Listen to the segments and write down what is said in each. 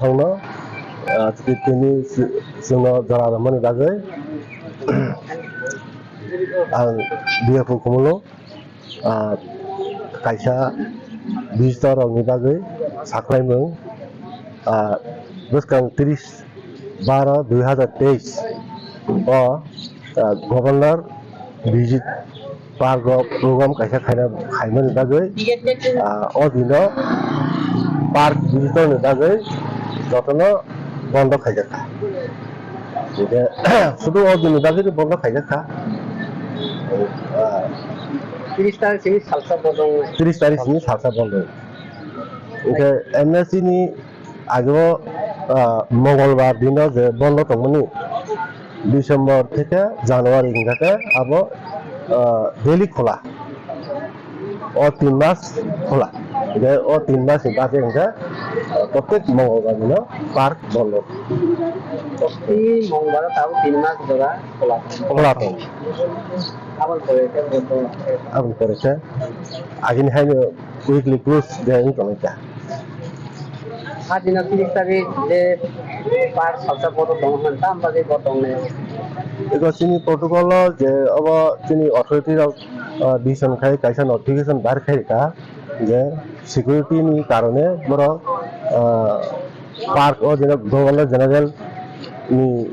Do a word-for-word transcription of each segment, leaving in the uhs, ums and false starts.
Thangno, ah, tini chwngno jora rwmani bagwi ang Biyapu Khumulwng, ah, kaisa visitor rokni bagwi saklaimung, ah, bwskang tris baro dui hazar teis o, ah, Governor visit park o program kaisa khaina, khaimani bagwi, ah, o dino park visitor ni bagwi jotono bondo khaijak kha. Hingkhe sudu o dini bagwi bondo khaijak kha. Ah, tris tarikh simi salsa bondo. Tris tarikh simi salsa bondo. Hingkhe M S C ni Age o, ah, Mongolbar dino je bondo tongmani, December theke January hingkha khe abo, ah, daily khola. O tin mas khola. Je o tin mas ni bagwi hingkha, ah, protek Mongolbar dino park bondo. Proti Mongolbar o tabuk tin mas jora khola. Khola tong. Aboni pore khe bondo. Aboni pore khe agini haino weekly close de wng tongwi kha. Hajino tris tarik je park salsa bodo tong hwn, tam bagwi bo tongnai. Ego chini protocol o je obo chini authority rok, ah, decision khai kaisa notification bar khai kha je security ni karone borok, ah, park o jeno Governor General ni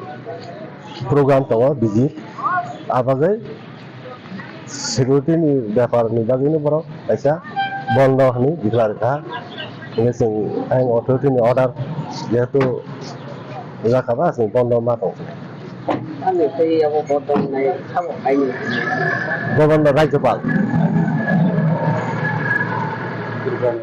program tongo visit, abagwi security ni bepar ni bagwi no borok kaisa bondo hinwi declare kha. Hingke chwng ayang authority ni order jehetu rijak kha ba, chwng bondo ma tong. Ani tei abo bondo nai sabo kaini. Governor Rajyapal.